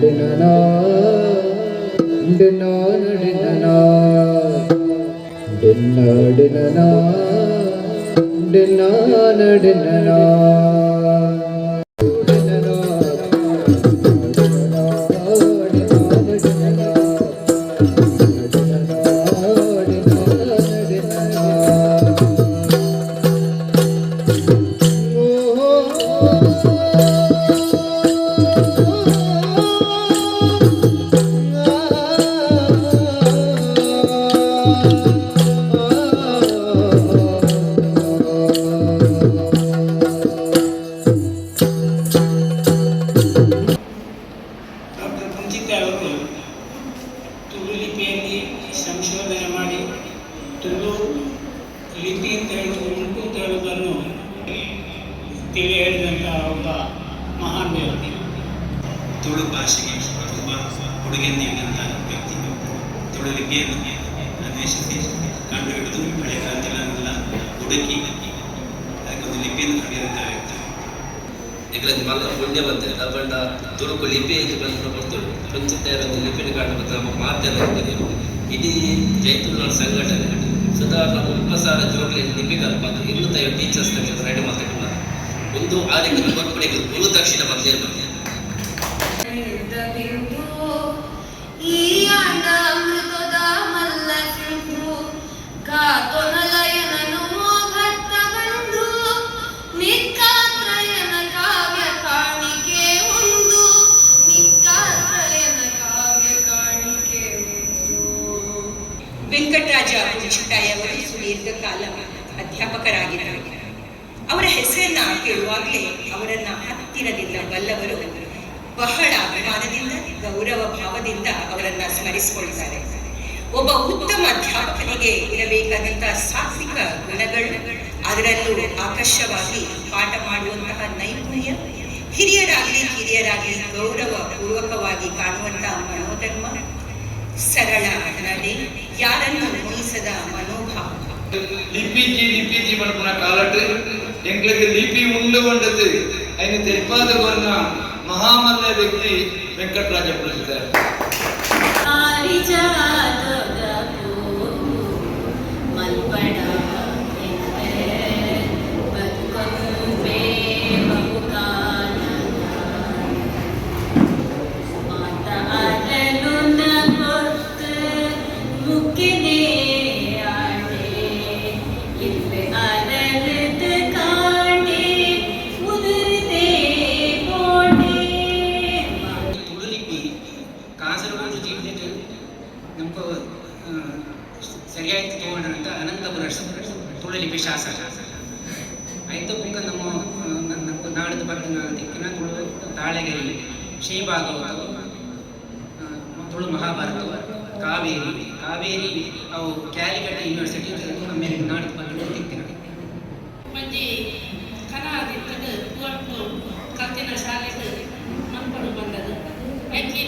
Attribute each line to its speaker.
Speaker 1: ಡಿನ್ನನ ಡಿನ್ನಾನ ಡಿನ್ನನ dinner ಡಿನ್ನನ ಡಿನ್ನಾನ ಡಿನ್ನನ ಡಿನ್ನನ ಡಿನ್ನಾನ ಡಿನ್ನನ
Speaker 2: doctor Punchittaya ಅವರು ತುಳು ಲಿಪಿಯಲ್ಲಿ ಸಂಶೋಧನೆ ಮಾಡಿ, ತುಳು ಲಿಪಿ ಅಂತ ಹೇಳುವುದು ಉಂಟು ಅಂತ ಹೇಳುವುದನ್ನು ತಿಳಿ ಹೇಳಿದಂತಹ ಒಬ್ಬ ಮಹಾನ್ ವ್ಯಕ್ತಿ.
Speaker 3: ತುಳು ಭಾಷೆಗೆ ತುಂಬ ಕೊಡುಗೆ ನೀಡಿದಂಥ ವ್ಯಕ್ತಿ. ತುಳು ಲಿಪಿಯನ್ನು ಅನ್ವೇಷಿಸಿ ಕಂಡುಹಿಡಿದು, ಹಳೆಯ ಗ್ರಂಥಗಳನ್ನೆಲ್ಲ ಹುಡುಕಿ ಅದಕ್ಕೊಂದು ಲಿಪಿಯನ್ನು ಕಂಡುಹಿಡಿದಂಥ ವ್ಯಕ್ತಿ.
Speaker 4: ಎಂಕ್ಲೆಗ್ ಮಲ್ಲ ಪುಣ್ಯವಂತೆ ಪಂಡ ತುಳುಕು ಲಿಪಿ ಐತಿ ಪನ್ಪುನ ಪೊರ್ತುಡು ಪುಂಚಿತ್ತಾಯೆರ್ ಒಂಜಿ ಲಿಪಿನ್ ಕಂಡು ಬತ್ತ್ ನಮ ಮಾತೆರ್ಲ ಇಡೀ ಜೈ ತುಳುನಾಡ್ ಸಂಘಟನೆ ಸುದಾರ್ನ 30,000 ಜೋಕ್ಲೆಗ್ ಲಿಪಿ ಕಲ್ಪಾದ್ 250 ಟೀಚರ್ಸ್ ರೆಡಿ ಮಲ್ತಿಟ್ಟುಲ್ಲ. ಒಂದು ಆರೆಗ್ ಕೊರ್ಪುನೆಗ್ ಗುರು ದಕ್ಷಿಣ ಮಲ್ತೆರ್.
Speaker 5: ಬಿಂದು ಈ ಅಂಡ ಅಮೃತದ ಮಲ್ಲ ಸಿಂಧು ಕಾತೊನಲಯನನು ಭಕ್ತ ಬಂಧು ನಿಕ್ಕಾತ್ರಯನ ಕಾವ್ಯ ಕಾಣಿಕೆ ಒಂದು, ನಿಕ್ಕಾತ್ರಯನ ಕಾವ್ಯ ಕಾಣಿಕೆ ಒಂದು.
Speaker 6: ವೆಂಕಟರಾಜ ಪುಂಚಿತ್ತಾಯವರು ಸುದೀರ್ಘ ಕಾಲ ಅಧ್ಯಾಪಕರಾಗಿದ್ದರು. ಅವರ ಹೆಸರನ್ನ ಕೇಳುವಾಗಲೇ ಅವರನ್ನ ಹತ್ತಿರದಿಂದ ಬಲ್ಲವರು ಬಹಳ ಅಭಿಮಾನದಿಂದ, ಗೌರವ ಭಾವದಿಂದ ಅವರನ್ನ ಸ್ಮರಿಸಿಕೊಳ್ತಾರೆ. ಒಬ್ಬ ಉತ್ತಮ ಅಧ್ಯಾಪಕನಿಗೆ ಇರಬೇಕಾದಂತಹ ಸಾತ್ವಿಕ ಗುಣಗಳು, ಅದರಲ್ಲೂ ಆಕರ್ಷವಾಗಿ ಪಾಠ ಮಾಡುವಂತಹ ನೈಪುಣ್ಯ, ಹಿರಿಯರಾಗಲಿ ಕಿರಿಯರಾಗಲಿ ಗೌರವ ಪೂರ್ವಕವಾಗಿ ಕಾಣುವಂತಹ ಮನೋಧರ್ಮ, ಸರಳ ನಡೆ, ಯಾರನ್ನು ನೋಯಿಸದ ಮನೋಭಾವ.
Speaker 7: ಲಿಪಿಜಿ ಲಿಪಿಜಿ ಪನ್ಪುನ ಕಾಲಟ್ ಎಂಕ್ಲೆಗ್ ಲಿಪಿ ಉಂಡು ಪಂಡದು ಐನ ತೆರಿಪಾದ ಕೊರ್ನ ಮಹಾಮಲ್ಲ ವ್ಯಕ್ತಿ ವೆಂಕಟರಾಜ ಪುಂಚಿತ್ತಾಯ.
Speaker 5: ಪಾರಿಜಾತದ ಮಲ್ಪಡ ಬದುಕೊಂಬೆ ಬಹುಕಾಲ ಮಾತ ಅರಲುನ ಗೊತ್ತು ಮುಕ್ಕಿನೇ ಆಟೆ ಇಲ್ಲೆ ಅರಲದ ಕಾಂಡೆ ಉದುರ್ದೇ ಪೋಟೆ.
Speaker 2: ತುಳು ಲಿಪಿ ಕಾಸರಗೋಡು ಜಿಲ್ಲೆಗೆ ನಮಕು ಸರಿಯಾಗಿ ತಗೊಂಡ್ರಂತ ಅನಂತಪುರ ತುಳು ಲಿಪಿ ಶಾಸನ ಆಯ್ತು. ಬೊಕ್ಕ ನಮ್ಮ ನಮ್ಮ ನಾಡದ ಪಕ್ಕದ ದಿಕ್ಕಿನ ತುಳು ತಾಳೆಗರಿ, ಶ್ರೀ ಭಾಗವತ, ತುಳು ಮಹಾಭಾರತ, ಕಾವೇರಿ. ಕಾವೇರಿ ಅವು ಕ್ಯಾಲಿಕಟ್ ಯೂನಿವರ್ಸಿಟಿ ಆಮೇಲೆ ನಾಡದ ಪಕ್ಕದ ದಿಕ್ಕಿನ.
Speaker 8: ಒಂಜಿ ಕನ ಆದಿತ್ತದು. ಕುವೆಂಪು ಕಲ್ತಿನ ಶಾಲೆಗೆ ಮನ್ಪಡು ಬಂದದು. ಐಕೆ